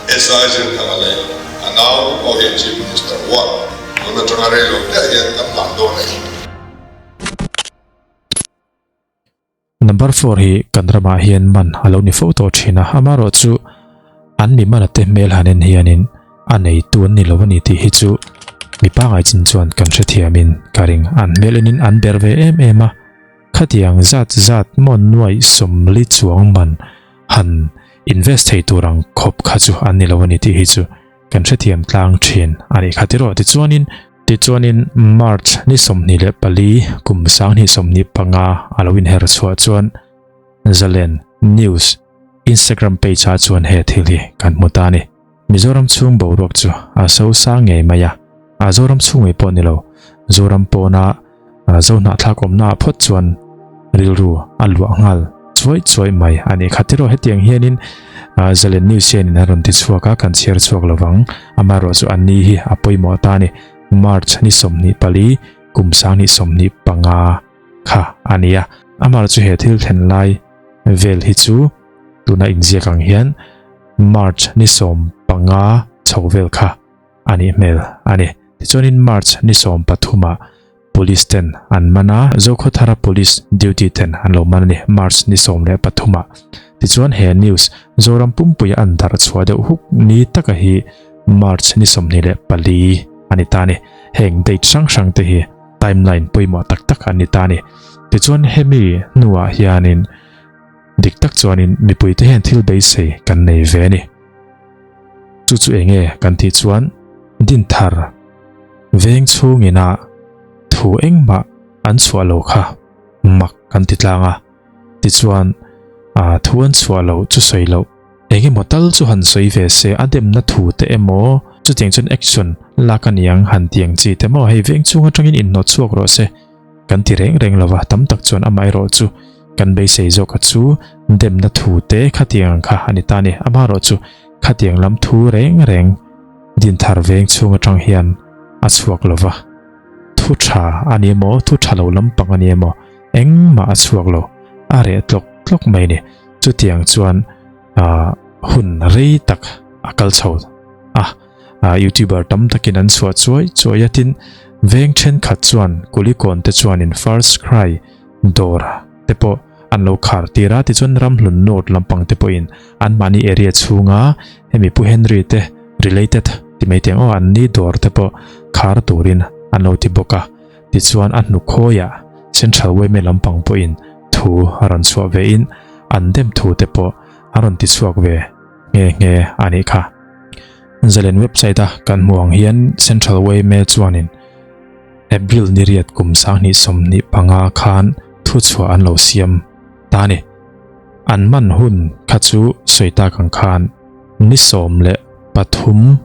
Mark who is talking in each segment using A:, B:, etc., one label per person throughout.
A: SI Zirthanga leh a nau pawh hian Chief Minister huat tun atanga rei lo te ah hian kan hlan dawn a ni.
B: Number four hi kan ramah hian man a lo ni fo tawh thin a, amaherawhchu an mi mana te hmel han en hianin a neitu an ni lo a ni tih hi chu mi pangai chin chuan kan hrethiamin ka ring. An hmel enin an ber ve em em a, khatiang zat zat maw nuaih sawmli chuang man han invest thei tur ang khawp kha chu an ni lo a ni tih hi chu kan hrethiam tlang thin a nih kha tiraw. Tichuanin. Tichuanin March ni 24 kum 2025 a lo inher chhuah chuan Zalen News Instagram page ah chuan he thil hi kan hmu ta a ni. Mizoram chhung boruak chu a so sang ngei mai a, a Zoram chhung ngei pawh ni lo, Zoram pawna Zohnahthlak awmna ah phawt chuan rilru a luah nghal chuai chuai mai a nih kha. Tiraw hetiang hianin Zalen News hianin a rawn ti chhuak a, kan chhiar chhuak lovang. Amaherawhchu an ni hi a pawimawh ta a ni. March ni 24 kum 2025 kha a ni a. Amaherawhchu he thil thlen lai vel hi chu tuna inziak ang hian March ni 15 chho vel kha a nih hmel a ni. Tichuanin March ni 13 ah Police ten an man a, Zokhawthara Police duty ten an lo man a ni, March ni 13 ah. Tichuan he news Zoram pumpuia an darh chhuah deuh huk ni taka hi March ni 24 a ni ta a ni. Heng date hrang hrang te hi timeline pawimawh tak tak an ni ta a ni. Tichuan hemi hnuah hianin dik tak chuanin mipuite hian thil beisei kan nei ve a ni. Chu chu enge kan tih chuan Dinthar veng chhungin a thu engmah an chhuah lo kha mak kan ti tlang a, tichuan a thu an chhuah loh chu sawi loh engemaw tal chu han sawi ve se a demna thu te emaw chutiang chuan action lak a niang han ti ang chi te maw hei veng chhung atangin inhnawt chhuak rawh se kan ti reng reng lo va, tam tak chuan amaherawh chu kan beisei zawk a chu demna thu te khatiang ang kha a ni ta a ni, amaherawh chu khatiang lam thu reng reng. Dinthar veng chhung atang hian a chhuak lo va, thu tha a ni emaw, thu tha lo lampang a ni emaw, engmah a chhuak lo, a reh tlawk tlawk mai a ni. Chutiang chuan ah hun rei tak a kal chho a, ah youtuber tam takin an chhuah chuai chuai a, tin veng thenkhat chuan Kulikawn te chuanin first cry dawr te pawh an lo khar tir a, tichuan ramhlun north lampang te pawhin anmahni area chhunga hemi Pu Henry te related ti mai teng aw an ni dawr te pawh khar turin an lo ti bawk a, tichuan a hnukhawiah Central Yma lampang pawhin thu a rawn chhuah ve in an dem thu te pawh a rawn ti chhuak ve nghe nghe a nih kha. Zalen website a kan hmuh ang hian Central Yma chuanin April ni riat kum 2025 khan thuchhuah an lo siam ta a ni. An man hun kha chu sawi tak ang khan ni 13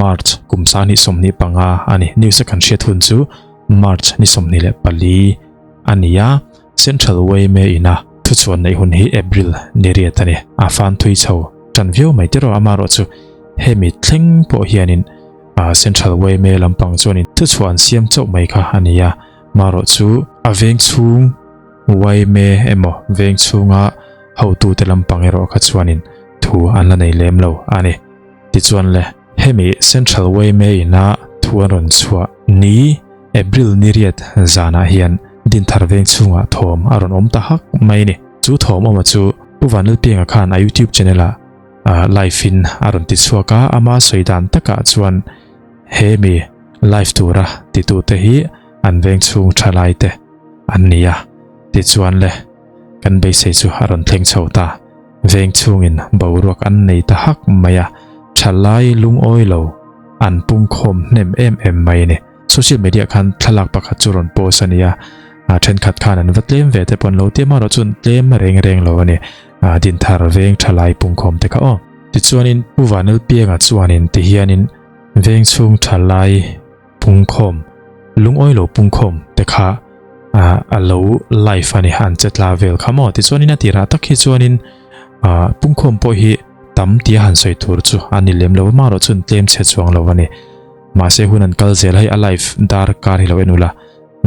B: March kum 2025 a ni. News a kan hriat hun chu March ni 24 a ni a, Central yma ina thuchhuah neih hun hi April ni riat a ni. A fan thui chho tan viau mai tiraw amaherawhchu hemi thleng pawh hianin Central yma lampang chuanin thuchhuah an siam chauh mai kha a ni a, maherawhchu a veng chhung yma emaw veng chhunga hotute lampang erawh kha chuanin thu an la nei lem lo a ni. Tichuan le, hemi Central yma ina thu an rawn chhuah ni April ni riat zanah hian Dinthar veng chhungah thawm a rawn awm ta hak mai a ni. Chu thawm awma chu Pu Vanlalpianga khan a YouTube channel ah live in a rawn ti chhuak a, ama sawi dan takah chuan hemi live tura titute hi an veng chhung thalai te an ni a, tichuan le kan beisei chu a rawn thleng chho ta, veng chhungin boruak an nei ta hak mai a, thalai lungawi lo an pungkhawm hnem em em mai a ni. Social media khan thlalak pakhat chu rawn post a ni a, thenkhat khan an va tlem ve te pawh an lo ti a, amaherawh chuan tlem reng reng lo a ni. Dinthar veng thalai pungkhawm te kha aw. Tichuanin Pu Vanlalpianga chuanin tihianin veng chhung thalai pungkhawm, lungawi lo pungkhawm te kha a lo live a ni, an che tla vel kha maw. Tichuanin a tirah tak hi chuanin. Ah pungkhawm pawh hi tam tia han sawi tur chu a ni lem lo amaherawh chuan tlem chhe chuang lo a ni. Mahse hun an kal zel hei a live dar kar hi lo en ula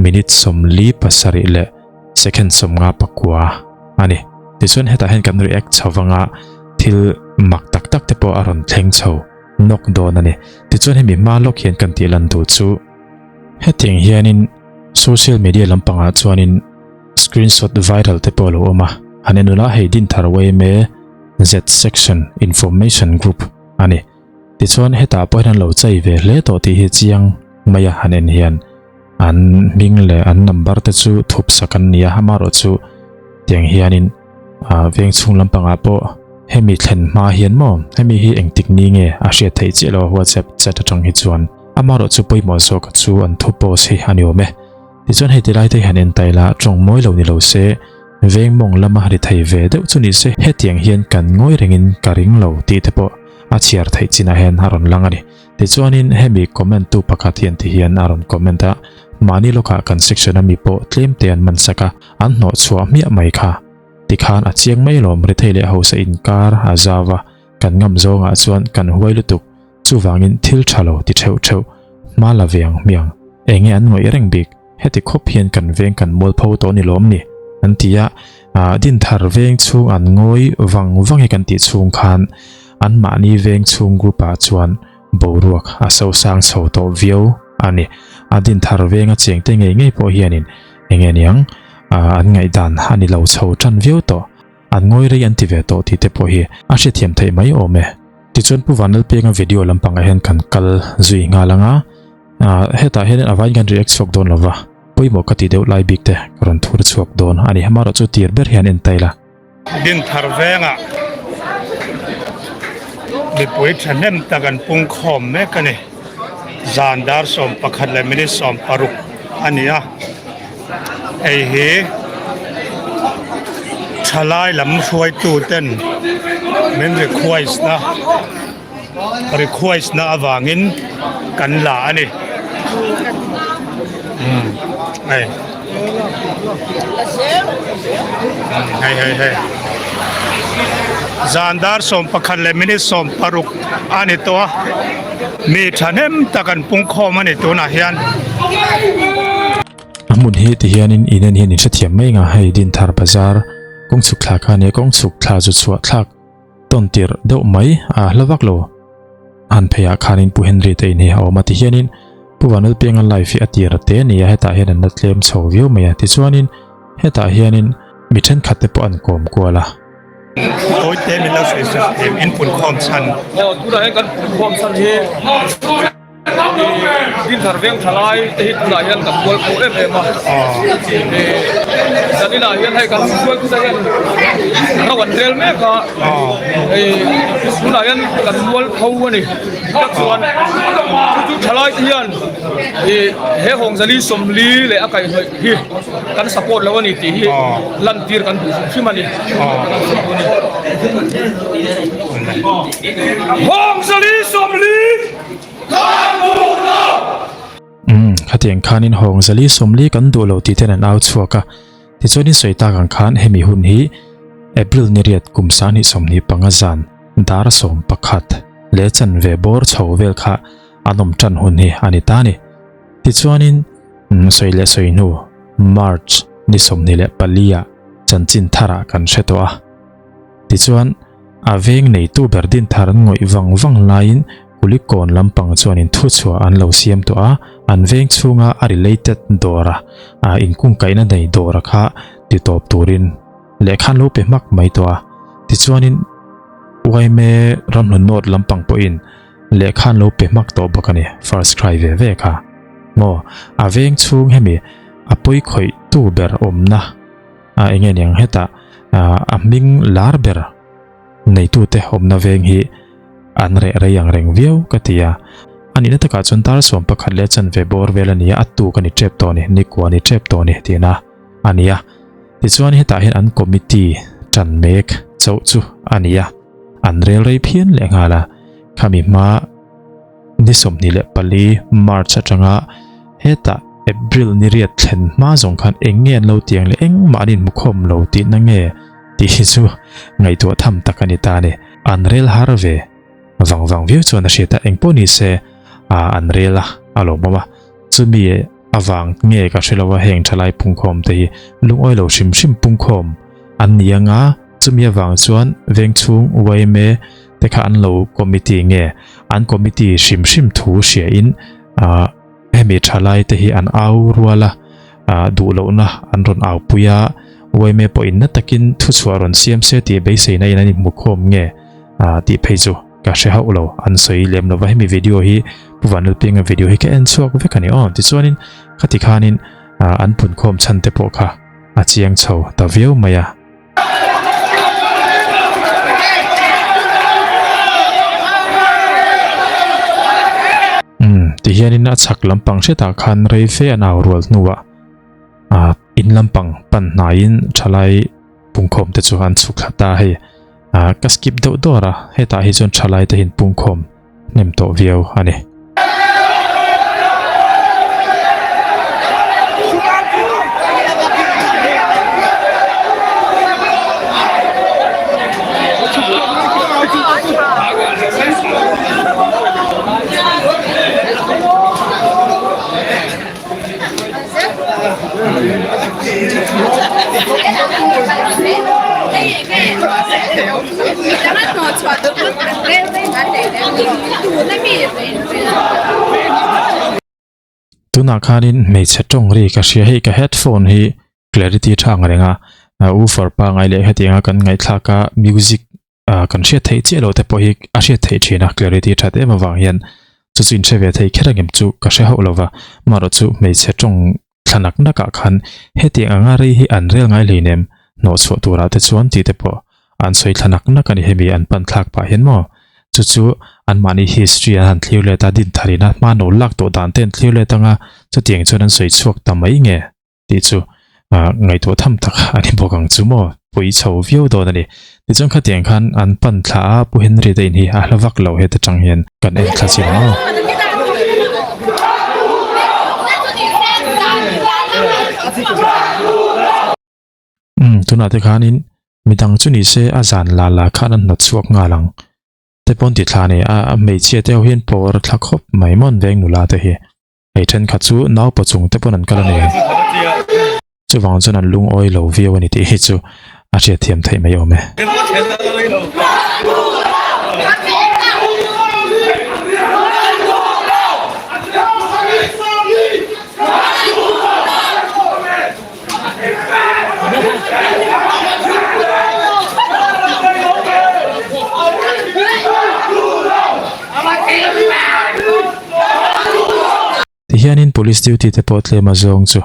B: minute 47 leh second 54 a ni. Tichuan hetah hian kan react chho vanga thil mak tak tak te pawh a rawn thleng chho nawk dawn a ni. Tichuan hemi hma lawk hian kan tih lan duh chu hetiang hianin social media lampangah chuanin Screenshot viral te pawh a lo awm a, han en ula hei Dinthar yma Z section information group a ni. Tichuan hetah pawh hian an lo chai ve hle tawh tih hi chiang mai a han en hian an hming leh an number te chu thup sak an ni a, amaherawh chu tiang hianin ah veng chhung lampangah pawh hemi thlen hma hian maw hemi hi engtik ni nge a hriat theih chiah lo a WhatsApp chat atang hi chuan amaherawh chu pawimawh zawk chu an thu post hi a ni awm e. Tichuan hei tilai te hian en ta ila tawng mawi lo ni lo se, veng mawng lama ri thei ve deuh chu ni se hetiang hian kan ngawi rengin ka ring lo tih te pawh a chhiar theih chinah hian a rawn lang a ni. Tichuanin hemi comment tu pakhat hian ti hian a rawn comment a, mahni lawkah kan section a mi pawh tlem te an man sak a, an hnawh chhuah hmiah mai kha. Tikhan a chiang mai lawm rethei leh hausa inkar a zau a, kan ngam zawngah chuan kan huai lutuk. Chuvangin thil tha lo ti theuh theuh, hma la ve ang hmiang, enge an ngawih reng bik, heti khawp hian kan veng kan mualpho tawh ni lawm ni? An ti a, ah Dinthar veng chhung an ngawi vang vang hi kan tih chhung khan anmahni veng chhung group ah chuan boruak a sosang chho tawh viau a ni. A Dinthar venga chengte ngei ngei pawh hianin enge niang ah an ngaihdan a ni lo chho tan viau tawh. An ngawi rei an ti ve tawh tih te pawh hi a hrethiam theih mai awm e. Tichuan Pu Vanlalpianga video lampangah hian kan kal zui nghal ang a, hetah hian a vaiin kan react chhuak dawn lova, pawimawh ka tih deuh lai bik te ka rawn thur chhuak dawn a ni. Amaherawh chu tir ber hian en ta ila.
C: Dinthar vengah mipui thahnem tak an pungkhawm mek a ni. Zan dar 11 leh minute 60 a ni a. Hei hi thalai lam hruaitu ten min request na request na avangin kan la a ni umm hei hei hei hei zan dar 11 leh minute 60 a ni tawh a. Mi thahnem tak an pungkhawm a ni tunah hian.
B: A hmun hi ti hianin in en hian in hrethiam mai nga hei Dinthar bazar kawng chhuk thla kha nia kawng chhuk thla chu chhuah thlak tawn tirh deuh mai a hla vak lo han phei ah khanin Pu Henry te in hi a awm a ti hianin Pu Vanlalpianga live hi a tir te a ni a hetah hian an la tlem chho viau mai a tichuanin hetah hianin mi thenkhat te pawh an kawm kual a.
C: Tawite min lo sawi sak em in punkhawm chhan.
D: Aw tunah hian kan punkhawm chhan hi Dinthar veng thalai te hi tunah hian kan kual pawh em em a. Zaninah hian hei kan hruaitute hian ro an rel mek a. Hei tunah hian kan mual pho a ni. Tak chuan chu chu thalai te hian he Hawngzali 40 leh a kaihhnawih hi kan support lo a ni tih hi lantir kan duh hrim hrim a ni. Hawngzali 40 kan duh lo!
B: Umm, khatiang khanin Hawngzali 40 kan duh lo tih ten an au chhuak a. Tichuanin sawi tak ang khan hemi hun hi April ni riat kum 2025 zan dar 11 leh chanve bawr chho vel kha an awm tan hun hi a ni ta a ni. Tichuanin sawi leh sawi hnu March ni 24 ah chanchin tharah kan hre tawh a. Tichuan a veng neitu ber Dinthar an ngawih vang vang laiin Kulikawn lampang chuanin thuchhuah an lo siam tawh a, an veng chhunga a related dawra inkungkaihna nei dawra kha ti tawp turin lehkha an lo pe hmak mai tawh a. Tichuanin yma Ramhlun North lampang pawhin lehkha an lo pe hmak tawh bawk a ni, first cry ve ve kha. Maw, a veng chhung hemi a pawi khawih tu ber awmna a enge niang hetah a hming lar ber neitute awmna veng hi an reh rei ang reng viau ka ti a. A nihna takah chuan dar 11 leh chanve bawr vel a ni a, a tuk a ni tep tawh a ni, nikua a ni tep tawh a ni tihna a ni a. Tichuan hetah hian an committee tan mek chauh chu a ni a, an rel rei phian leh nghal a, khami hma ni 24 March atanga hetah April ni riat thlen hma zawng khan eng nge an lo tiang leh engmah an inhmukhawm lo tihna nge? Tih hi chu ngaihtuah tham tak a ni ta a ni. An rel har ve vang vang viau chuan a hriat a, engpawh ni se an rel a, a lawmawm a. Chumi avang nge ka hre lo a, heng thalai pungkhawm te hi lungawi lo hrim hrim pungkhawm an ni anga, chumi avang chuan vengchhung yma te kha an lo committee nge an committee hrim hrim thu hria in hemi thalai te hi an au rual a, duh lohna an rawn au pui a, yma pawhin na takin thuchhuah rawn siam se tih beiseina in an inhmukhawm nge tih phei chu ka hre hauh lo, an sawi lem lova hemi video hi Pu Vanlalpianga video hi ka en chhuak vek a ni aw tichuanin khati khanin an punkhawm chhan te pawh kha a chiang chho ta viau mai a. Umm tihianin a chhak lampang hretah khan rei fe an au rual hnuah ah in lampang pan hnaiin thalai pungkhawm te chu an chhuk thla ta hei ah ka skip deuh dawr a hetah hi chuan thalai te hian pungkhawm hnem tawh viau a ni. Tunah khanin hmeichhe tawng ri ka hria hei ka headphone hi clarity tha ang reng a woofer pangai leh hetianga kan ngaihthlak a music ah kan hriat theih chiah loh te pawh hi a hriat theih thin a clarity that em avang hian chu chu inhre ve thei kher angem chu ka hre hauh lova amaherawh chu hmeichhe tawng thla nak nak ah khan hetiang anga rei hi an rel ngai hleinem hnawh chhuah turah te chuan tih te pawh an sawi thla nak nak a ni hemi an pan thlak pah hian maw chu chu anmahni history an han thlir let a dintharina hma no lak tawh dan te an thlir let anga chutiang chuan an sawi chhuak ta mai nge. Tih chu ngaihtuah tham tak a ni bawk ang chu maw? Pui chho viau dawn a ni. Tichuan khatiang khan an pan thla a, Pu Henry te in hi a hla vak lo heta tang hian kan en thla chin ang aw. Umm tunah te khanin midang chu ni se a zan la la khan an hnawt chhuak nghal ang te pawn ti thla a ni a, a hmeichhia te ho hian pawr thla khawp mai maw an veng nula te hi. Hei thenkhat chu naupa chung te pawn an kal a ni. Chuvang chuan an lungawi lo viau a ni tih hi chu a hriatthiam theih mai awm e. Tihianin police duty te pawh tlem a zawng chu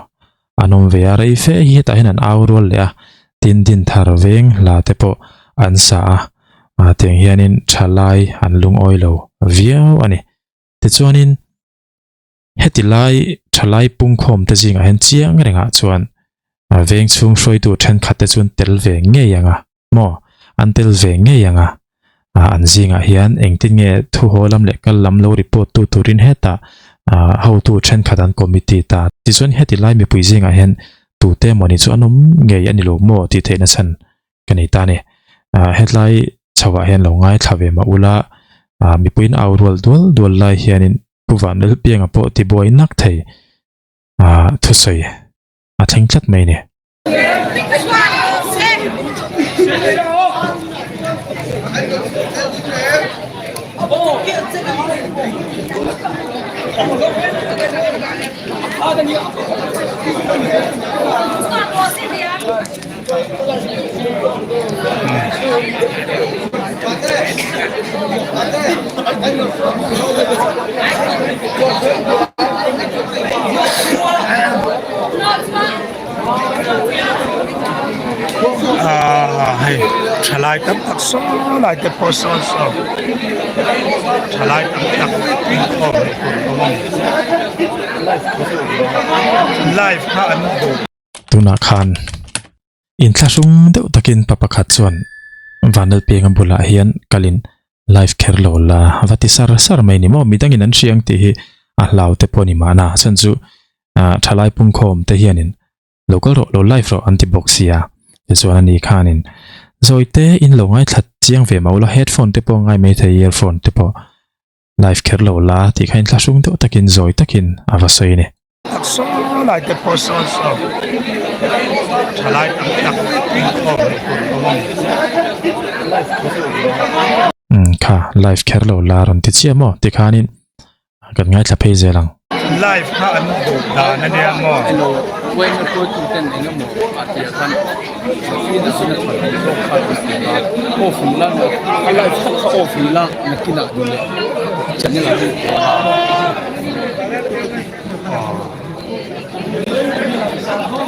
B: an awm ve a, rei fe hi hetah hian an au rual leh a, tin Dinthar veng hla te pawh an sa a, tiang hianin thalai an lungawi lo viau a ni. Tichuanin Heti lai thalai pungkhawm te zingah hian chiang rengah chuan veng chhung hruaitu thenkhat te chuan tel ve ngei ang a, maw? An tel ve ngei ang a, an zingah hian engtin nge thu haw lam leh kal lam lo report tu turin hetah hotu thenkhat an committee ta. Tichuan heti lai mipui zingah hian tute mawni chu an awm ngei a ni lo maw tih theihna chhan ka nei ta a ni. Hetlai chhoah hian lo ngaithla ve mah ula, mipuiin au rual dual dual lai hianin Pu Vanlalpianga pawh tibuai nak thei a thusawi a thleng tlat mai a ni.
C: Hei thalai tam tak saw lai te pawh sawn saw thalai tam tak inkhawm leh tur a awm a ni live kha an duh.
B: Tunah khan inthlahrung deuh takin pa pakhat chuan Vanlalpianga bulah hian kalin live kher lo la va ti sar sar mai ni maw midangin an hria ang tih hi a hlau te pawh a ni mahna chhan chu ah thalai pungkhawm te hianin lo kal rawh lo live rawh an ti bawk sia tichuan ani khanin. Zawi te in lo ngaithla chiang ve mauh la, headphone te pawh ngai mai thei earphone te pawh live kher lo la tih kha inthlahrung deuh takin zawi takin a va sawi a ni.
C: Taksa lai te pawh sawn sawn thalai tam tak inkhawm hmuh tur a awm a ni.
B: Umm kha live kher lo la rawn ti chiah maw tikhanin Kan ngaithla phei zel ang.
C: Live kha an duh dan a nia maw?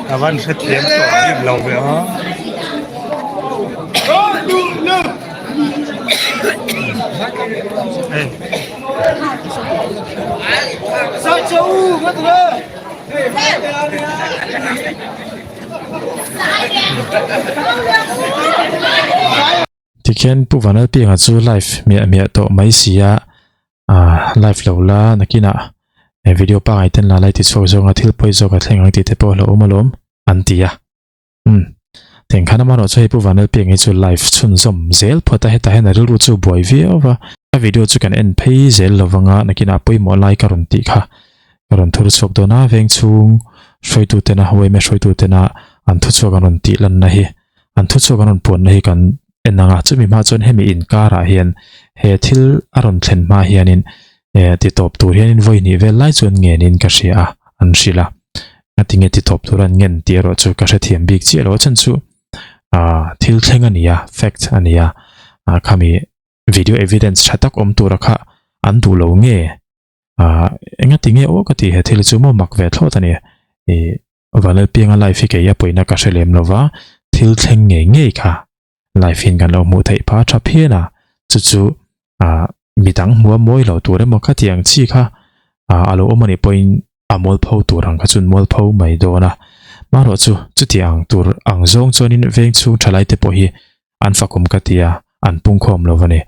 C: Ka van hrethiam tawh bik lo ve aw.
B: Tikhian Pu Vanlalpianga chu live hmiah hmiah tawh mai si a, ah live lo la nakinah video pangai ten la lai ti chhuak zawnga thil pawi zawk a thleng ang tih te pawh a hlauhawm alawm an ti a. Umm. Tengkhan amarawh chu hei Pu Vanlalpiang hi chu live chhunzawm zel phawt a, hetah hian a rilru chu buai viau va, a video chu kan en phei zel lo vang a, nakinah pawimawh lai ka rawn tih kha ka rawn thur chhuak dawn a, veng chhung hruaitu tena yma hruaitu tena an thuchhuak an rawn tih lanna hi an thuchhuak an rawn puanna hi kan en ang a, chumi hma chuan hemi inkarah hian he thil a rawn thlen hma hianin eh ti tawp tur hianin vawi hnih vel lai chuan ngenin ka hria a, an hrilh a. Ngatinge ti tawp tur an ngen tih erawh chu ka hrethiam bik chiah lo a chhan chu ah thil thleng a ni a, fact a ni a, ah khami video evidence tha tak awm tura kha an duh lo nge ah engatinge aw ka tih he thil chu maw mak ve thlawt a ni. Ih Vanlalpianga live hi kei a pawina ka hre lem lova thil thleng ngei ngei kha live in kan lo hmuh theih phah tha phian a, chu chu ah midang hmuh a mawi lo tur emaw kha tih ang chi kha ah a lo awm anih pawhin a mualpho tur ang kha chuan mualpho mai dawn a, marawh chu chuti ang tur ang zawng chuanin veng chhung thalai te pawh hi an fakawm ka ti a, an pungkhawm lo a ni.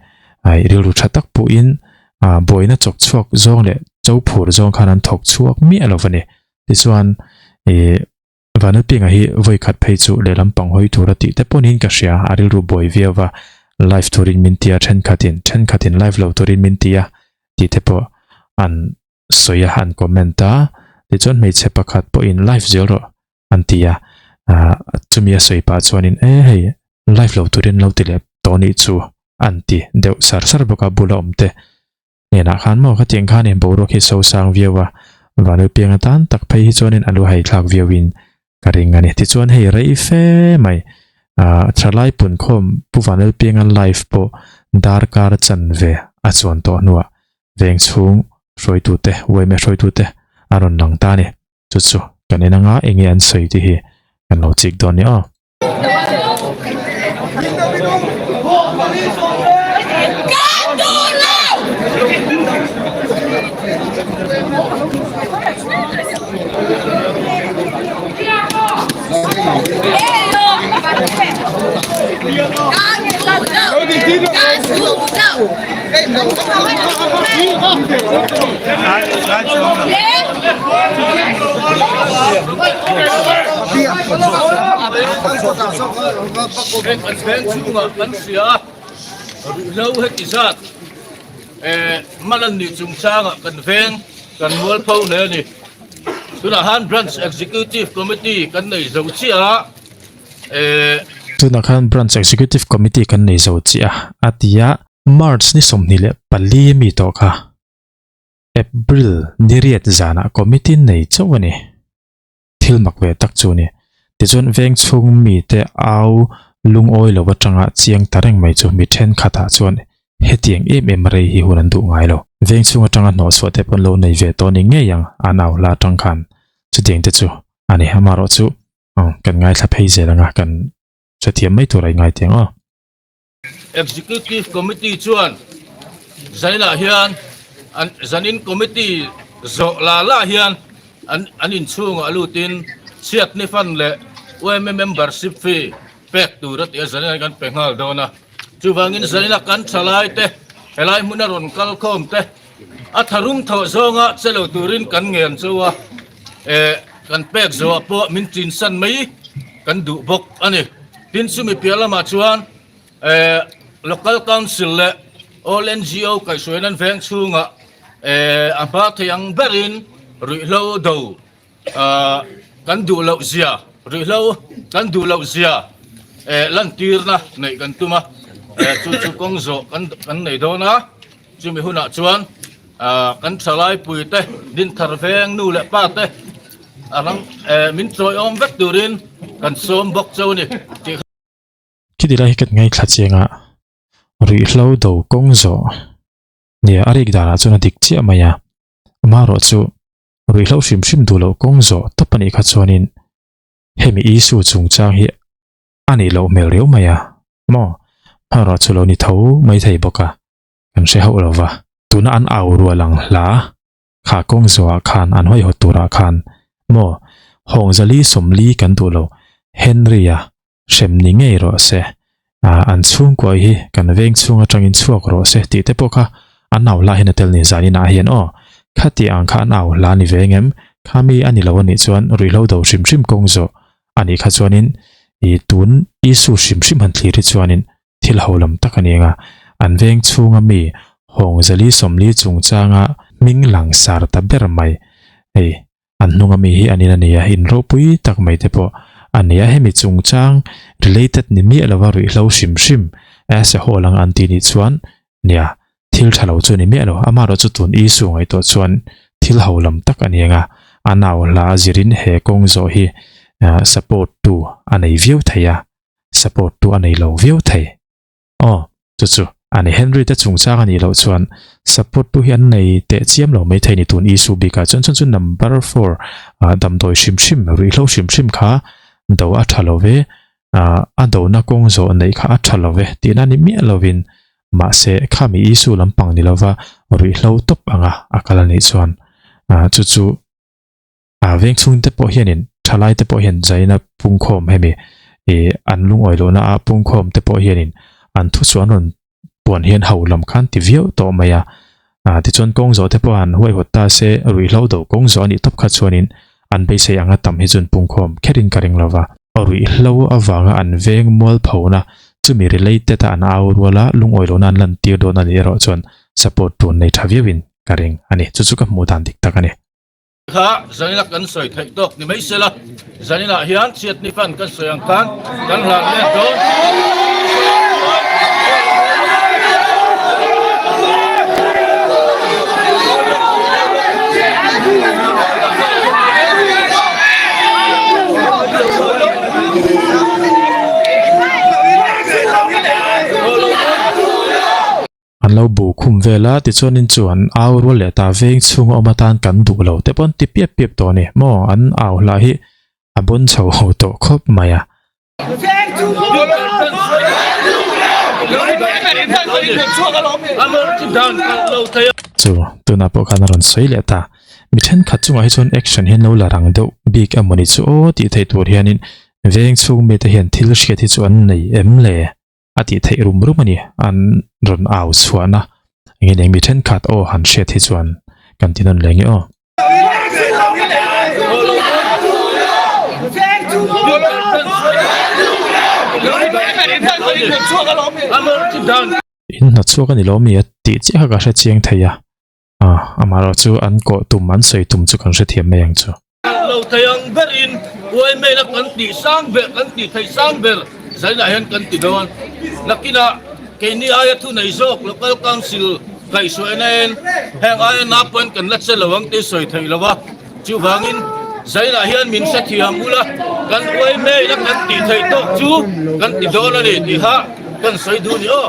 B: Ai rilru tha tak pawhin ah buaina chawk chhuak zawng leh cho phur zawng khan an thawk chhuak miah lo a ni. Tichuan ih Vanlalpianga hi vawi khat phei chu lehlam pang hawi tur a tih te pawhin ka hria, a rilru buai viau va, live turin min ti a thenkhatin, thenkhatin live lo turin min ti a tih te pawh an sawi a, an comment a, tichuan hmeichhe pakhat pawhin live zel rawh an ti a, ah chumi a sawi pah chuanin e hei live lo turin lo ti leh tawh nih chu an ti deuh sar sar bawk a bula awm te. Hnenah khan maw khatiang khan in boruak hi so sang viau a, Vanlalpiang atan tak phei hi chuanin a lu hai thlak viauin ka ring a ni. Tichuan hei rei fe mai ah thalai punkhawm Pu Vanlalpianga live pawh darkar chanve a chuan tawh hnuah veng chhung hruaitute yma hruaitute a rawn lang ta a ni. Chu chu kan en anga enge an sawi tih hi kan lo chik dawn ni aw.
D: Heng an veng chhungah kan hria a, ruihhlo heti zat mal an nih chungchangah kan veng kan mualpho hle a ni. Tunah han Branch Executive Committee kan nei zo chiah a,
B: Tunah khan Branch Executive Committee kan nei zo chiah a, a ti a. March ni 24 mi tawh kha April ni riat zanah committee nei chauh a ni. Thil mak ve tak chu a ni. Tichuan veng chhung mite au lungawi lo atanga chiang ta reng mai chu mi thenkhatah chuan hetiang em em rei hi hun an duh ngai lo. Veng chhung atanga hnawhchhuah te pawn lo nei ve tawh ni ngei ang an au hla atang khan chutiang te chu a ni. Amaherawhchu kan ngaithla phei zel anga kan hrethiam mai tur a ingai teh ang aw.
D: Executive Committee chuan zainah hian an zanin committee zawh la la hian an an inchhungah lutin chhiatni fund leh yma membership fee pek tur a ti a, zanin kan pe nghal dawn a. Chuvangin zanina kan thalai te helai hmuna rawn kal khawm te a tharum thawh zawnga che lo turin kan ngen chu a, eh kan pek zawhah pawh min chinsan mai kan duh bawk a ni. Tin chumi piah lamah chuan.
E: Local Council leh All NGO kaihhruaiin an veng chhungah a hma thei ang berin ruihhlo do kan duh loh zia, ruihhlo kan duh loh zia lantirna neih kan tum a, chu chu kawng zawh kan nei dawn a, chumi hunah chuan kan thalaipui te, Dinthar veng nu leh pa te a rang min chawiawm vek turin kan sawm bawk cheu a ni tih.
B: Khiti lai hi kan ngaithla chiang a, ruihhlo do kawng zawh nia a rik danah chuan a dik chiah mai a, amaherawh chu ruihhlo hrim hrim duh loh kawng zawh tawp a nih kha chuanin hemi Isu chungchang hi a nih loh hmel riau mai a maw, amaherawh chu lo ni tho mai thei bawk a, kan hre hauh lo va. Tuna an au rual ang hla kha kawng zawhah khan an hawihawt turah khan maw Hawngzali 40 kan duh lo Henry-a hrem ni ngei rawh se, an chhungkua hi kan veng chhung atangin chhuak rawh se tih te pawh kha an au hla hian a tel ni zanin ah hian aw khati ang kha an au hla ni ve engem khami a ni lo a nih chuan ruihhlo do hrim hrim kawng zawh a nih kha chuanin i tun Isu hrim hrim han thlir hi chuanin thil ho lam tak a ni anga an veng chhunga mi hawng zali 40 chungchanga hming langsar ta ber mai hei An hnunga mi hi an in a ni a, in ropui tak mai te pawh a ni a, hemi chungchang related ni miah lova ruihhlo hrim hrim as a whole anga an tih nih chuan nia thil tha lo chu a ni miah lo, amaherawh chu tun issue ngaihtuah chuan thil ho lam tak a ni ang a, a nau hla a zirin he kawng zawh hi support tu a nei viau thei a, support tu a nei lo viau thei. Aw, chu chu a ni. Henry te chungchang a nih loh chuan support tu hi an nei teh chiam lo maithei ni tun issue bikah chuan chuan chu number four damdawi hrim hrim ruihhlo hrim hrim kha do a tha lo ve a dona kawng zawh neih kha a tha lo ve tihna ni miah lovin mahse khami issue lampang ni lova ruihhlo tawp anga a kal a nih chuan chu chu A veng chhung te pawh hianin thalai te pawh hian zaina pungkhawm hemi ih an lungawi lohna a pungkhawm te pawh hianin an thu chu an rawn puan hian ho lam khan ti viau tawh mai a. Ah tichuan kawng zawh te pawh han huaihawt ta se ruihhlo do kawng zawh a nih tawp kha chuanin an beisei anga tam hi chuan pungkhawm kherin ka ring lova. Ruihhlo avanga an veng mualphona chumi related a an au ruala lungawi lohna an lantir dawn a nih erawh chuan support tur nei tha viauin ka ring a ni. Chu chu ka hmuh dan dik tak a ni.
E: Kha zanina kan sawi theih tawk ni mai sela, zaninah hian chhiatni fan kan sawi ang khan kan hlan let dawn.
B: An lo bu khum vel a, tichuanin chu an au rual leh ta veng chhunga awm atan kan duh lo te pawh an ti piap piap tawh a ni maw, an au hlah hi a bawn chho ho tawh khawp mai a. Chu tunah pawh khan a rawn sawi leh ta, mi thenkhat chungah hi chuan action hian lo la rang deuh bik emawni chu aw tih theih tur hianin veng chhung mite hian thil hriat hi chu an nei em le? A tih theih rum rum a ni, an rawn au chhuahna eng nge mi thenkhat aw han hriat hi chuan kan ti nawn leh nge aw. In hnawtchhuak a ni lo mi a tih chiah kha ka hre chiang thei a. A, amaherawh chu an kawh tum, an sawi tum chu kan hrethiam mai ang chu.
E: Lo thei ang berin uaimela kan tih sang ber, kan tih theih sang ber zainah hian kan ti dawn. Nakinah keini aia thu nei zawk Local Council kaihhruaina en heng aia naupang kan la che lo ang tih sawi theih lo a. Chuvangin zainah hian min hrethiam ula, kan uaimela kan tih theih tawk chu kan ti dawn a ni tih kha kan sawi duh a ni aw.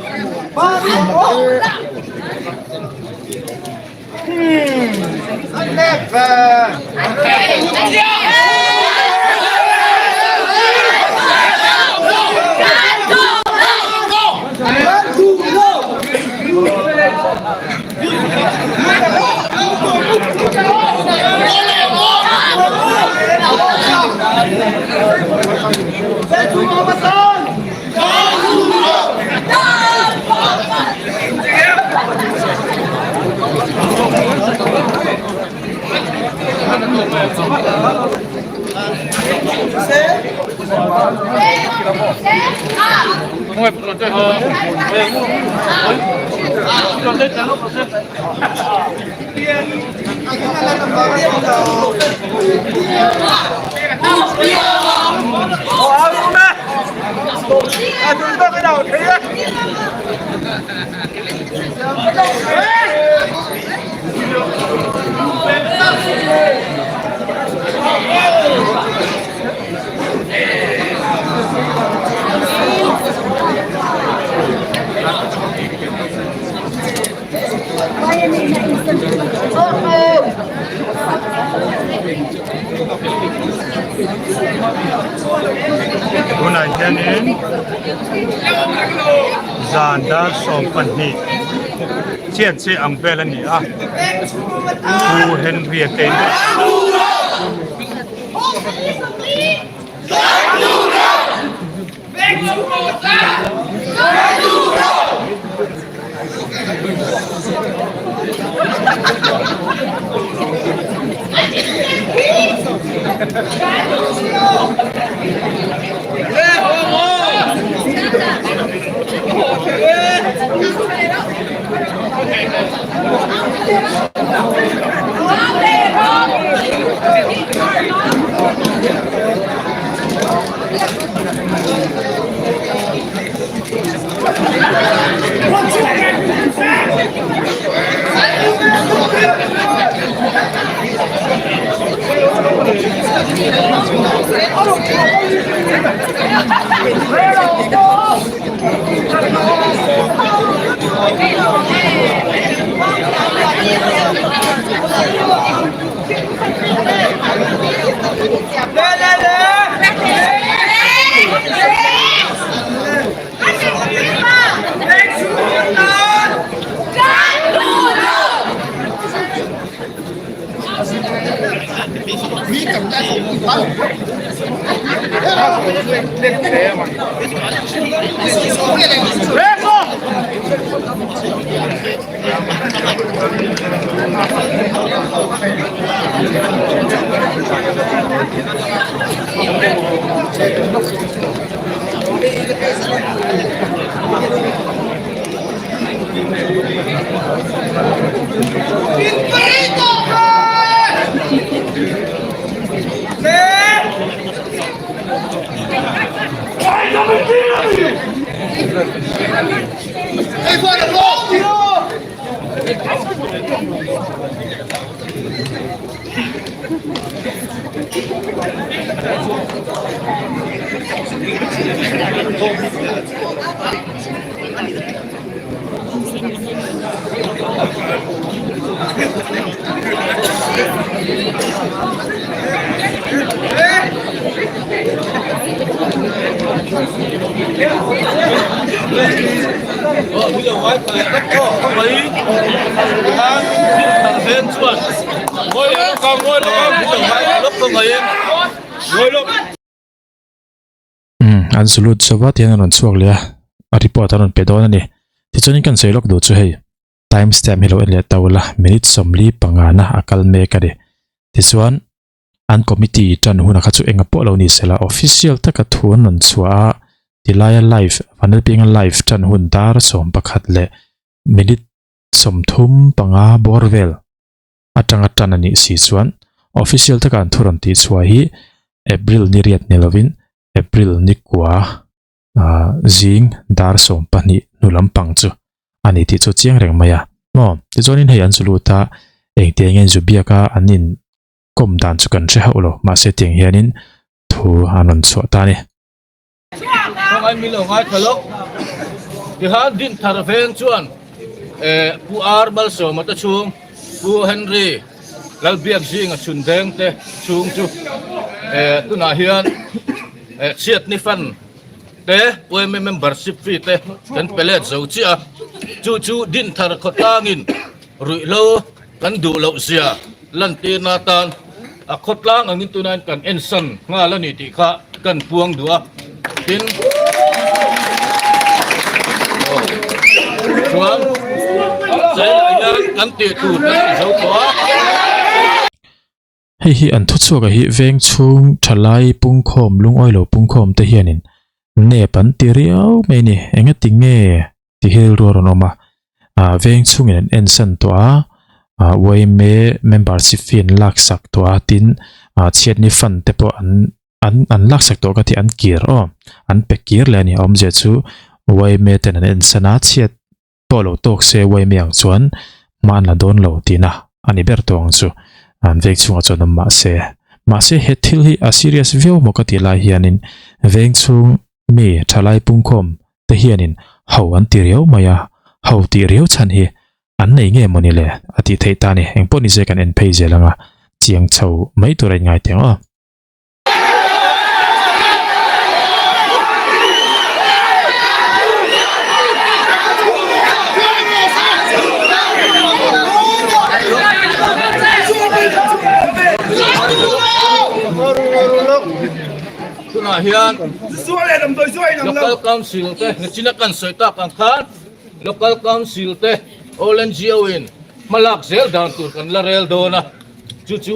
C: Tunah hianin zan dar 12 chiah chiah ang vel a ni a Pu Henry a te in
B: An salute zo vat hian a rawn chhuak leh a, a report a rawn pe dawn a ni. Tichuanin kan sawi lawk duh chu hei time stamp hi lo en leh ta ula minute 45 na a kal mek a ni. Tichuan an committee tan hunah kha chu enga pawh lo ni sela official taka thu an rawn chhuah a tilaia live Vanlalpianga live tan hun dar 11 leh minute 35 bawr vel atanga tan a nih si chuan official taka an thu rawn tih chhuah hi April ni riat ni lovin April ni kua zing dar 12 hnu lampang chu a ni tih chu chiang reng mai a. Maw tichuanin hei an zu lut a engtiang nge zu biak a an in kawm dan chu kan hre hauh lo mahse tiang hianin thu an rawn chhuah ta a ni.
E: Khawngaih min lo ngai tha lawk. Tihan Dinthar veng chuan Pu R Malsawma te chhung, Pu Henry Lalbiak zinga chhun veng te chhung chu tunah hian chhiatni fan te UMA membership fee te kan pe let zo chiah a. Chu chu Dinthar khawtlangin ruihhlo kan duh loh zia lantirna atan a khawtlang angin tunain kan ensan nghal a ni tih kha kan puang duh a. Tin, chuan zailah hian kan tih tur kan ti zo tawh a.
B: Hei hi an thuchhuak ah hi veng chhung thalai pungkhawm lungawi lo pungkhawm te hianin. Nep an ti riau mai a ni. Engati nge ti hi rilru a rawn awm a. Ah veng chhungin an ensan tawh a, ah yma membership fee an laksak tawh a, tin ah chhiatni fund te pawh an an an laksak tawh ka ti an kir aw an pe kir leh a ni. A awmzia chu yma ten an ensan a, chhiat pawh lo tawk se yma ang chuan hma an la dawn lo tihna a ni ber tawh ang chu. An veng chhungah chuan awm mahse. Mahse he thil hi a serious viau maw ka tih lai hianin veng chhung mi thalai pungkhawm te hianin ho an ti riau mai a, ho tih riau chhan hi an nei nge mawni le a tih theih ta a ni. Engpawh ni se kan en phei zel ang a, chiang chho mai tur a inngai teh ang aw.
E: Tunah hian Local Council te nichina kan sawi tak ang khan Local Council te All NGO in hmalak zel dan tur kan la rel dawn a, chu chu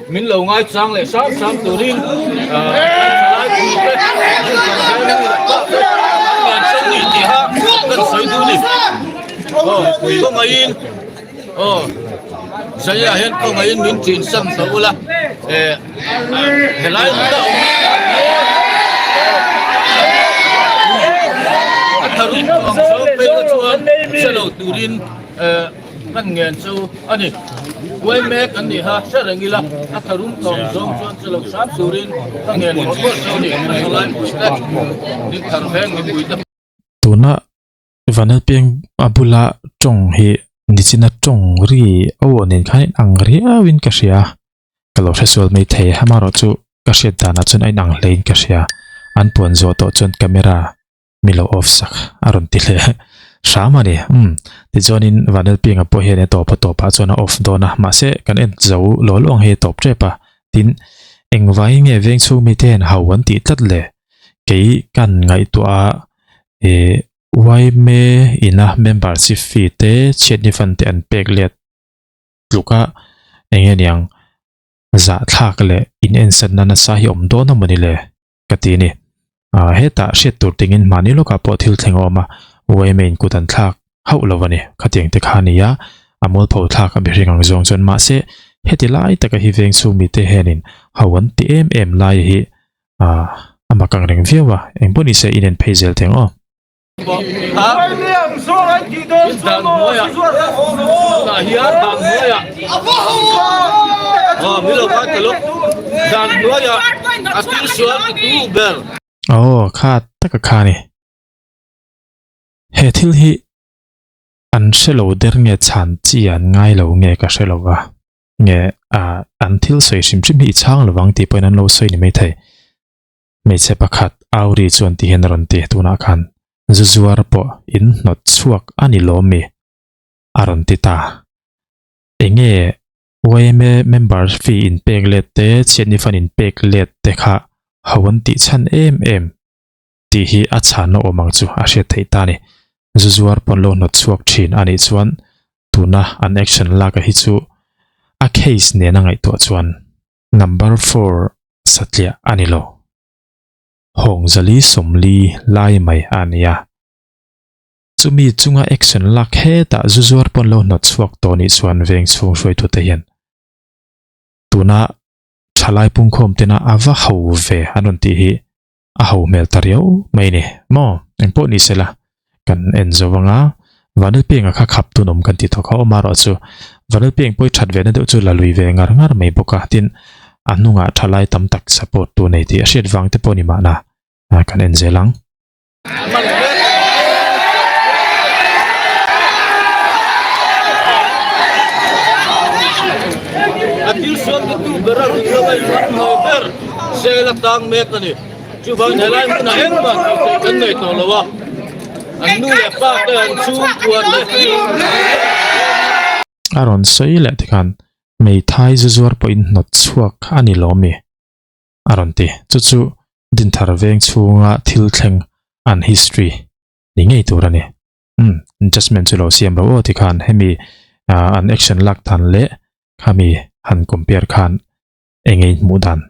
E: min lo ngaichang leh sang sang turin thalai pui te kan sawi tiha kan sawi duh a ni. Aw khawngaihin aw Zaiah hian khawngaihin min chin san tawh ula eh helai hmun a awm a tharum ang zawng phei kha chuan hre lo turin eh kan ngen chu a ni. Kuai mek an nih kha hre reng ila a tharum thawm zawng chuan che lo hram turin ka ngen mawlh mawlh chu a ni. A thalai pui te, Dinthar veng mipui te.
B: Tuna Vanlalpiang a bula tawng hi nichina tawng ri aw nen khan in ang riau in ka hria ka lo hresual mai thei amaherawh chu ka hriat danah chuan a inang hle in ka hria an puan zawh tawh chuan camera mi lo off sak a rawn ti hle hram a ni umm tichuanin Vanlalpianga pawh hian a tawp a tawpah chuan a off dawn a mahse kan en zo law law ang hei a tawp tep a tin engvangin nge veng chhung mite hian ho an tih tlat le. Kei kan ngaihtuah a eh yma ina membership fee te chhiatni fund te an pek let tluk a eng nge niang zahthlak leh in ensanna nasa hi awm dawn a mawni le ka ti a ni. Ah hetah hriat tur tingin mahni lawkah pawh thil thleng a awm a yma in kut an thlak hauh lo a ni. Khatiang te kha a ni a, a mualpho thlak a mihring ang zawng chuan mahse heti lai taka hi veng chhung mite hianin ho an ti em em lai hi Ah, a mak ang reng viau a, eng pawh ni se in en phei zel teng aw. Aw, kha taka kha ni. He thil hi an hre lo der nge chhan chi an ngai lo nge ka hre lo va. Nge ah an thil sawi hrim hrim hi i chhang lovang tih pawhin an lo sawi ni maithei. Hmeichhe pakhat Auri chuan ti hian a rawn ti tunah khan zu zuar pawh in hnawt chhuak a ni lawm mi? a rawn ti ta. Enge yma member fee in pek let te chhiatni fund in pek let te kha ho an tih chhan em em tih hi a chhanna awm ang chu a hriat theih ta a ni. Zu zuar pawn lo hnawt chhuak thin a nih chuan tuna an action lak a hi chu a case nena ngaihtuah chuan number four satliah a ni lo. Hawng zali 40 lai mai a ni a. Chumi chunga action lak hetah zu zuar pawn lo hnawt chhuak tawh nih chuan veng chhung hruaitute hian tuna thalai pungkhawm tena a va ho ve an rawn tih hi a ho hmel ta riau mai ni maw engpawh ni sela kan en zo anga Vanlalpianga kha khap tun awm kan ti tawh kha awm erawh chu Vanlalpiang pawh i that ve na deuh chu la lui ve ngar ngar mai bawk a tin a hnungah thalai tam tak support tu nei tih a hriat vang te pawh ni mahna kan en zel ang.
E: A thil suam chu tu ber a rut lo a inhman hmai ber sel a tang mek a ni. Chuvangin helai hmunah engmah tih theih kan nei tawh lo a, an nu leh pa te, an chhungkua te.
B: A rawn sawi leh tikhan hmeithai zu zuar pawhin hnawt chhuak a ni lawm mi? a rawn ti. Chu chu Dinthar veng chhunga thil thleng an history ni ngei tur a ni. Umm, judgement chu lo siam ro aw tikhan hemi an action lak dan leh khami han compare khan eng nge in hmuh dan?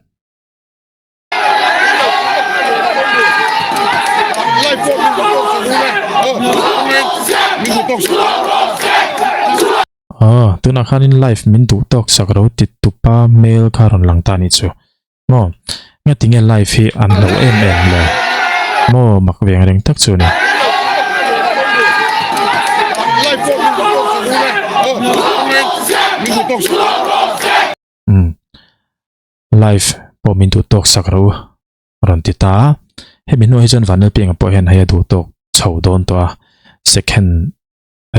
B: Aw, tunah khanin live min duh tawk sak ro ti tupa hmel kha rawn lang ta anih chu. Maw, ngatinge live hi an lo em em le? Maw, mak ve ang reng tak chu a ni. Umm, live pawh min duh tawk sak ro rawn ti ta a. Hemi hnuah hi chuan Vanlalpianga pawh hian hei a duh tawk chho dawn tawh a, second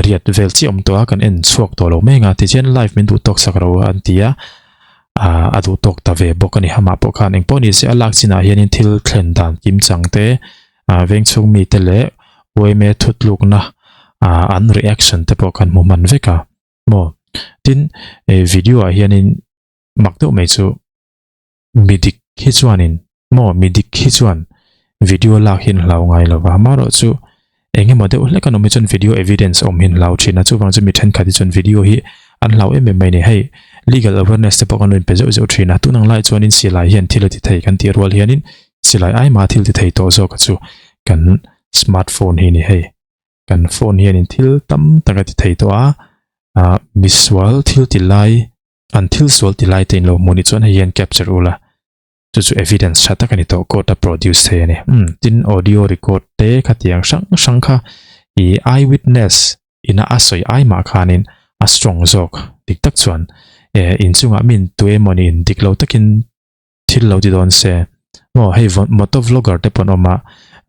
B: riat vel chiah awm tawh a kan en chhuak tawh lo mai anga tichuan live min duh tawk sak ro an ti a ah a duh tawk ta ve bawk a ni amah pawh khan engpawh ni se a lak chinah hianin thil thlen dan kim chang te ah veng chhung mite leh yma thutlukna ah an reaction te pawh kan hmu hman vek a maw tin eh video ah hianin mak deuh mai chu. Mi dik hi chuanin maw mi dik hi chuan video lak hi an hlau ngai lo va, amaherawhchu eng emaw deuh hlek an awm hi chuan video evidence awm hi an hlau thin a, chuvang chu mi thenkhat hi chuan video hi an hlau em em mai a ni. Hei legal awareness te pawh kan lo inpe zeuh zeuh thin a, tun ang lai chuanin silai hian thil a ti thei kan tih rual hianin silai ai mah thil ti thei tawh zawk a chu kan smartphone hi a ni hei. Kan phone hianin thil tam tak a ti thei tawh a, ah misual thil ti lai An thil sual ti lai te in lo hmuh nih chuan hei hian capture ula chu chu evidence tha tak a ni tawh court a produce thei a ni. Umm tin audio record te khatiang hrang hrang kha ih eye witness ina a sawi ai mah khanin a strong zawk dik tak chuan eh inchungah min tuemaw in dik lo takin thil lo ti dawn se maw hei moto vlogger te pawn awm a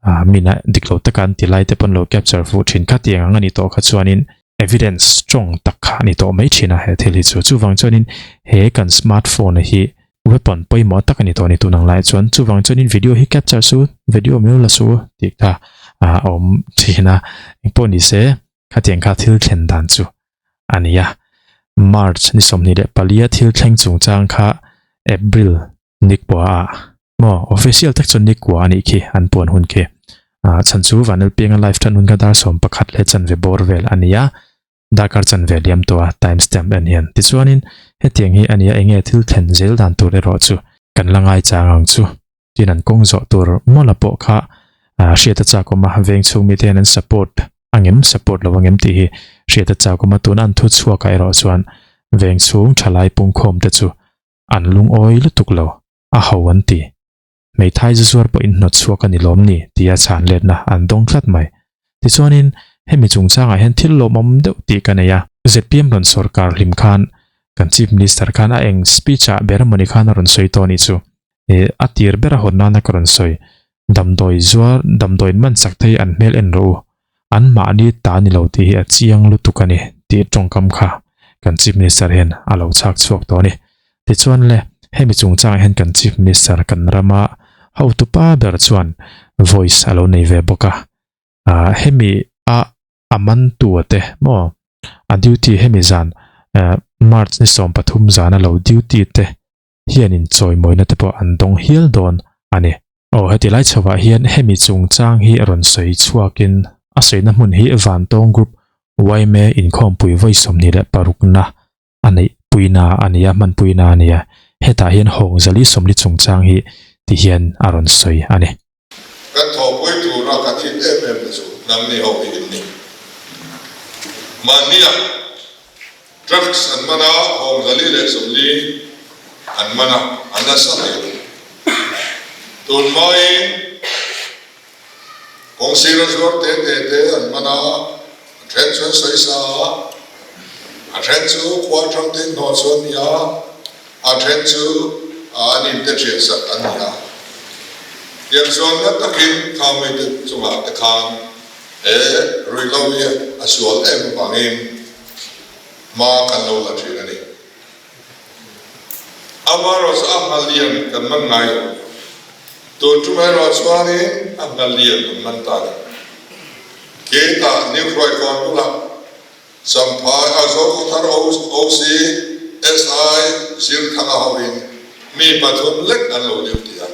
B: ah mina dik lo taka an ti lai te pawn lo capture fuh thin kha tiang ang a ni tawh kha chuanin evidence strong tak kha a ni tawh mai thin a he thil hi chu chuvang chuanin he kan smartphone hi weapon pawimawh tak a ni tawh a ni tun ang lai chuan chuvang chuanin video hi capture su video min lo la su tih kha a awm thin a engpawh ni se khatiang kha thil thlen dan chu a ni a. March ni 24 thil thleng chungchang kha April ni kua ah maw official tak chuan ni kua a nih khi an puan hun khi. Ah chhan chu Vanlalpianga live tan hun kha dar 11 leh chanve bawr vel a ni a, darkar chanve liam tawh a time stamp en hian. Tichuanin hetiang hi a ni a enge thil thlen zel dan tur erawh chu kan la ngaichang ang chu. Tin an kawng zawh tur mawla pawh kha hriat a chak awm a, veng chhung mite hian an support angem support lo angem tih hi hriat a chak awm a, tuna an thu chhuakah erawh chuan veng chhung thalai pungkhawm te chu an lungawi lutuk lo, a ho an ti. Hmeithai zu zuar pawh in hnawt chhuak a ni lawm ni tia chhan letna an dawng tlat mai. Tichuanin hemi chungchangah hian thil lawmawm deuh tih ka nei a, zpm rawn sawrkar hlim khan kan Chief Minister khan a eng speech ah ber mawni khan a rawn sawi tawh a nih chu. Ih a tir ber a hawn nana ka rawn sawi. Damdawi zuar damdawiin man chak te hi an hmel en rawh u. An mahni ta ni lo tih hi a chiang lutuk a ni tih tawngkam kha kan Chief Minister hian a lo chhak chhuak tawh a ni. Tichuan le, hemi chungchangah hian kan Chief Minister kan rama hotupa ber chuan voice a lo nei ve bawk a. Ah hemi a a mantu a te maw a duty hemi zan March ni 13 zana lo duty te hianin chawimawina te pawh an dawng hial dawn a ni. Aw heti lai chhovah hian hemi chungchang hi rawn sawi chhuakin a sawina hmun hi Vantawng Group yma inkhawmpui vawi 26 na a neih puina a ni a, hman puina a ni a, hetah hian hawng zali 40 chungchang hi ti hian a rawn sawi a ni.
A: Kan thawhpui tura kan hit em em te chu nangni ho hi in ni. Mahnia drugs an man a, hawng 140 an man a, a nasa hle. Tun hmain kawng sira zuar te te te an man a, a then chu an sawi sa a, a then chu khua atang te inhnawh chu an ni a, A then chu an inte thian sak an ni a. Tiang chuan na takin kha mite chungah te khan he ruihhlo hi a sual em avangin hma kan lo la thin a ni. Amaherawhchu a hma lian kan man ngai lo. Tun tum erawh chuanin a hma lian an man ta a ni. Khitah New Hruaikawn bulah Champhai a Zokhawthar OC SI Zirthanga hoin mi pathum lek an lo duty a.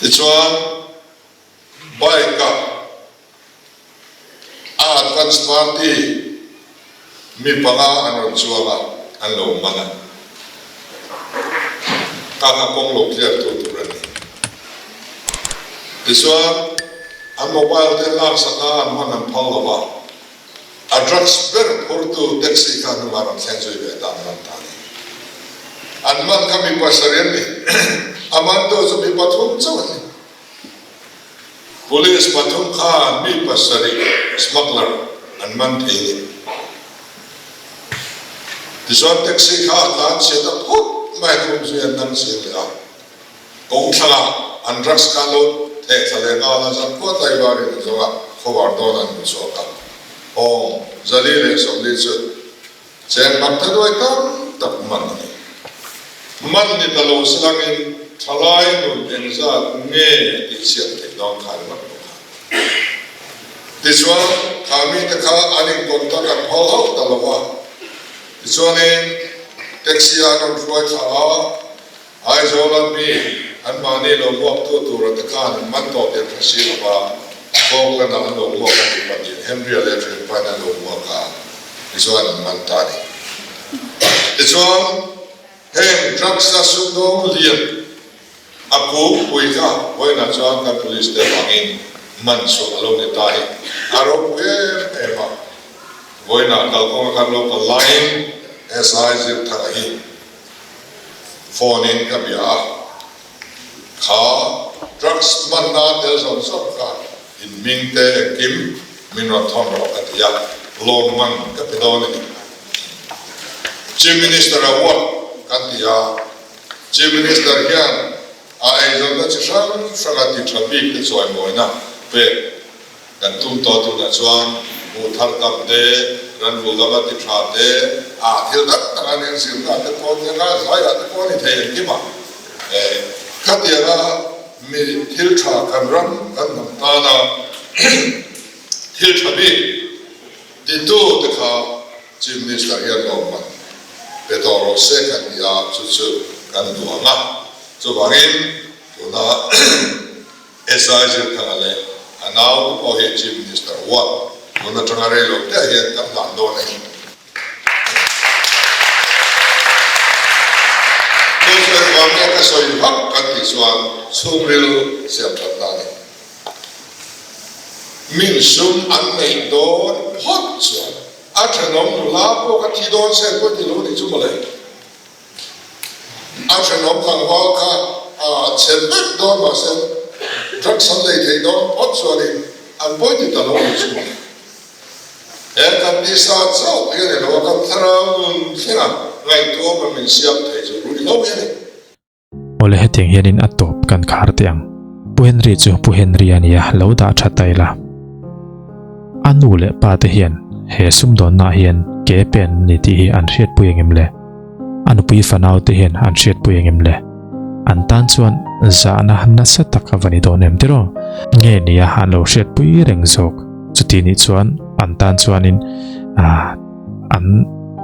A: Tichuan, bike-ah a Advance Party mi panga an rawn chuang a, an lo man a. Ka hna kawng lo clear tu tur a ni. Tichuan. An mobile te laksak a an hman an phal lo va, a drugs ber phurtu taxi kha hnungah rawn thleng zui ve ta an man ta a ni. An man kha mi pasarih an ni. A mantu chu mi pathum chauh an ni. Police pathum khan mi pasarih smuggler an man thei a ni. Tichuan taxi kha a tlan chhiat a phut mai kum zui an dang zing leh a. Kawngthlangah an drugs kha lo theh thla leh nghal a, zan khuat lai varin an zawng a, khawvar dawn an hmu chhuak a. Awm, Zali leh Sawmli chu cheng mak tha duai tam tak man a ni. Man ni ta lo silangin thalai nun engzat nge a tihchhiat theih dawn kha ringawt lo kha. Tichuan, kha mite kha an incontact an phal hauh ta lo va. Tichuanin, taxi ah an rawn hruai thla a, Aizawla mi anmahni lo hmuaktu tura te khan an man tawh tih an hre si lo va, Falkland-ah an lo hmuak a nih pahnih Henry-a leh a thianpain an lo hmuak a, tichuan an man ta a ni. Tichuan, heng drugs-a sumdawng lian a kungpui kha vawiinah chuan kan police te avangin man chhuah a lo ni ta hi a ropui em em a, vawiinah kalkawnga kan lo kal laiin SI Zirthanga hi Phone in ka bia a, kha drugs hmanna tel zawng zawng kha in hming te engkim min rawn thawn rawh ka ti a, lawmman ka pe dawn a ni. Chief Minister Award kan ti a, Chief Minister hian a eizawnna chi hrang hranga ti tha bik te chawimawina pek Kan tum tawh tunah chuan hmuh thar tam te, ranvul lama ti tha te, ah thil dang dang an inzirna te pawh nia nga zaiah te pawh a ni thei engkim a. Eh, khatianga mi thil tha kan ram kan hnam tana thil tha bik titu te kha Chief Minister hian lawmman pe tawh rawh se kan ti a, chu chu kan duh ang a. Chuvangin tuna SI Zirthanga leh a nau te pawh hi Chief Minister Ward tun atanga rei lo te ah hian kan hlan dawn a ni. Chu chu engvang nge ka sawi vak kan tih chuan chhungril siam thatna a ni. Min sum an neih dawn phawt chuan a thenawm nula pawh ka thi dawn se pawh ti lo nih chu mawle. A thenawm tlangval kha a chhe vek dawn mahse drugs an lei theih dawn phawt chuanin an pawi ti ta lo ang chu. He kan tisa chauh hi a ni lo a, kan thlarau nun thlenga ngaihtuahawm a min siam thei chu ruihhlo hi a ni.
B: Awle hetiang hianin a tawp kan khar teh ang. Pu Henry chu Pu Henry a nia, lo dah tha ta ila. A nu leh pa te hian he sumdawnnaah hian ke pen a ni tih hi an hriatpui engem le? A nupui fanau te hian an hriatpui engem le? An tan chuan zahna nasa tak a va ni dawn em tiraw? Nge nia an lo hriatpui reng zawk? Chuti nih chuan an tan chuanin an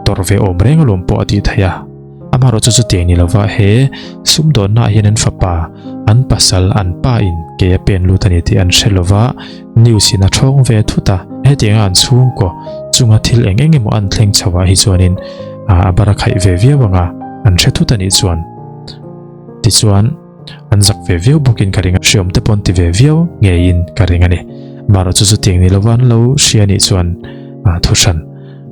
B: tawrh ve awm reng alawm pawh a tih theih a. Amaherawh chu chutiang ni lova he sumdawnnaah hian an fapa, an pasal, an pa in ke a pen lut a ni tih an hre lova, news in a thawng ve thut a. Hetianga an chhungkaw chunga thil eng eng emaw an thleng chho ah hi chuanin a bar a khaih ve viau ang a, an hre thut a nih chuan. Tichuan, an zak ve viau bawkin ka ring a, hreawm te pawh an ti ve viau ngeiin ka ring a ni. Amaherawh chu chutiang ni lova an lo hria a nih chuan thuhran.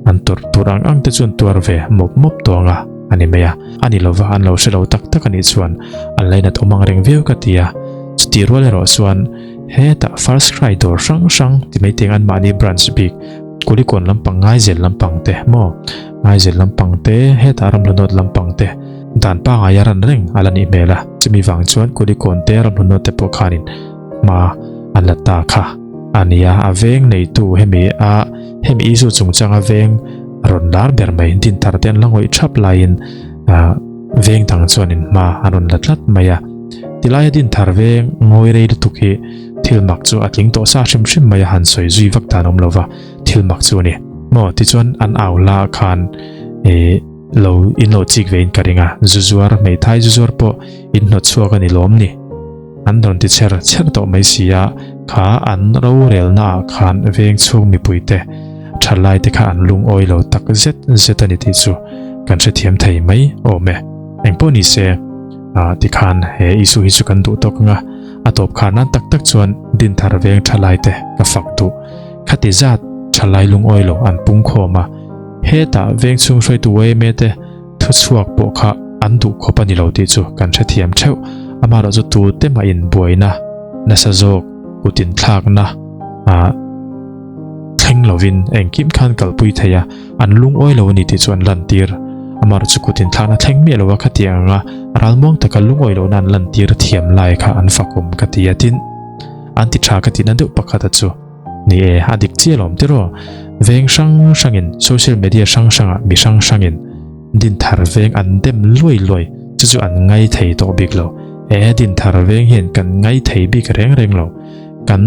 B: An tawrh tur ang ang te chuan tuar ve mawp mawp tawh ang a, a ni mai a. A ni lova an lo hre lo tak tak a nih chuan an lainat awm ang reng viau ka ti a. Chutih rual erawh chuan hetah First Cry dawr hrang hrang ti mai teng anmahni branch bik Kulikawn lampang Ngaizel lampang te maw Ngaizel lampang te hetah Ramhlunawt lampang te dan pangai a ran reng a la nih hmel a. Chumi vang chuan Kulikawn te Ramhlunawt te pawh khanin hma an la ta kha a nia. A veng neitu hemi a. Hemi issue chungchanga veng rawn lar ber mai Dinthar te an la ngawih thap laiin ah veng dang chuanin hma an rawn la tlat mai a. Tilaia Dinthar veng ngawi rei lutuk hi thil mak chu a tling tawh sa hrim hrim mai a han sawi zui vak dan awm lova thil mak chu a ni. Maw tichuan an au la khan ih lo in lo chik vein ka ring a, zu zuar hmeithai zu zuar pawh in hnawt chhuak a ni lawm ni. An rawn ti chher chher tawh mai si a, kha an rorelna ah khan veng chhung mipui te thalai te kha an lungawi lo tak zet zet a ni tih chu kan hrethiam thei mai awm e. Engpawh ni se, ah tikhan he issue hi chu kan duh tawk ang a. A tawp khar nan tak tak chuan Dinthar veng thalai te ka fak duh. Khati zat thalai lungawi lo an pung khawm a. Hetah veng chhung hruaitu yma te thuchhuak pawh kha an duh khawp a ni lo tih chu kan hrethiam theuh. Amaherawhchu tute mah in buaina nasa zawk kut inthlakna ah thleng lovin engkim khan kalpui thei a, an lungawi lo a ni tih chu an lantir. Amaherawhchu kut inthlakna thleng miah lo a khatiang anga ralmuang taka lungawi lohna an lantir thiam lai kha an fakawm ka ti a tin, an ti tha ka tihna deuh pakhat a chu. Ni e, a dik chiah lawm tiraw? Veng hrang hrangin social media hrang hrangah mi hrang hrangin Dinthar veng an dem luai luai chu chu an ngai thei tawh bik lo. E, Dinthar veng hian kan ngai thei bik reng reng lo. Kan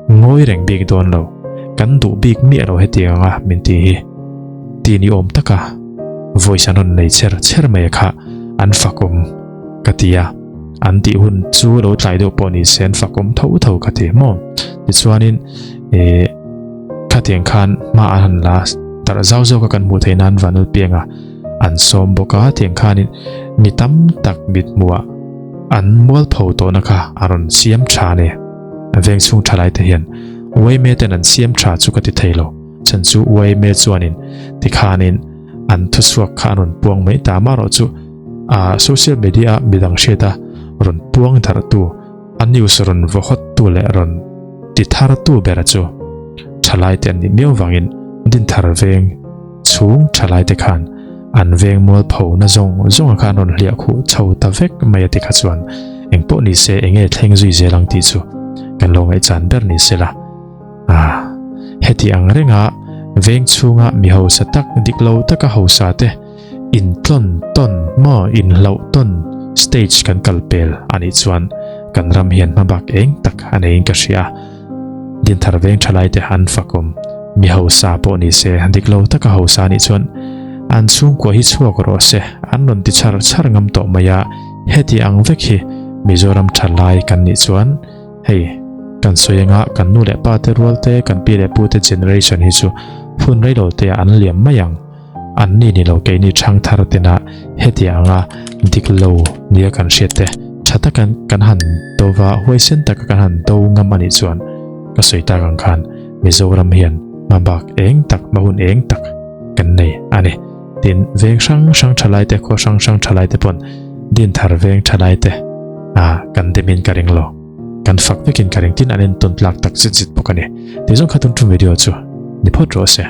B: ngawi reng bik dawn lo. Kan duh bik miah lo hetiang anga min ti hi. Ti ni awm taka voice an rawn nei chher chher mai kha an fakawm ka ti a. An tih hun chu lo tlai deuh pawh ni se an fakawm tho tho ka ti maw. Tichuanin eh khatiang khan hma an han la darh zau zawk a kan hmuh theih nan Vanul pianga an sawm bawk a tiang khanin mi tam tak mit hmuhah an mualpho tawhna kha a rawn siam tha a ni. Veng chhung tha lai te hian Uaime ten an siam tha chu ka ti thei lo. Chhan chu Uaime chuanin tikhanin an thuchhuak kha an rawn puang mai ta amaherawhchu ah social media a midang hriat a rawn puang darh tu a news rawn vaw hawt tu leh rawn ti thar tu bera chu thalai te an nih miau vangin Dinthar veng chhung thalai te khan an veng mual pho na zawng zawng a khan rawn hliah khuh chho ta vek mai a ti kha chuan engpawh ni se enge thleng zui zel ang tih chu kan lo ngaihchan ber ni se la. Ah, heti ang renga veng chhunga mi hausa tak dik lo taka hausa te intlawn tawn maw inhlauh tawn stage kan kal pel a nih chuan kan ram hian hmabak eng tak a neiin ka hria. Dinthar veng thalai te an fakawm mi hausa pawh ni se dik lo taka hausa nih chuan an chhungkua hi chhuak rawh se an rawn ti char char ngam tawh mai a, heti ang vek hi Mizoram thalai kan nih chuan Hei, kan sawi anga kan nu leh pa te rual te, kan pi leh pu te generation hi chu hun rei lo te ah an liam mai ang. An ni ni lo keini chhang thar tena hetiang anga dik lo nia kan hriat te tha taka kan han do va, huaisen taka kan han do ngam a nih chuan ka sawi tak ang khan Mizoram hian hmabak eng tak, hma hun eng tak kan nei a ni. Tin, veng hrang hrang thalai te, khua hrang hrang thalai te pawn Dinthar veng thalai te ah kan demin ka ring lo. Kan fak vekin ka ring. Tin, an entawn tlak tak zet zet bawk a ni. Tih zawng kha tum tum video chu ni phawt rawh se.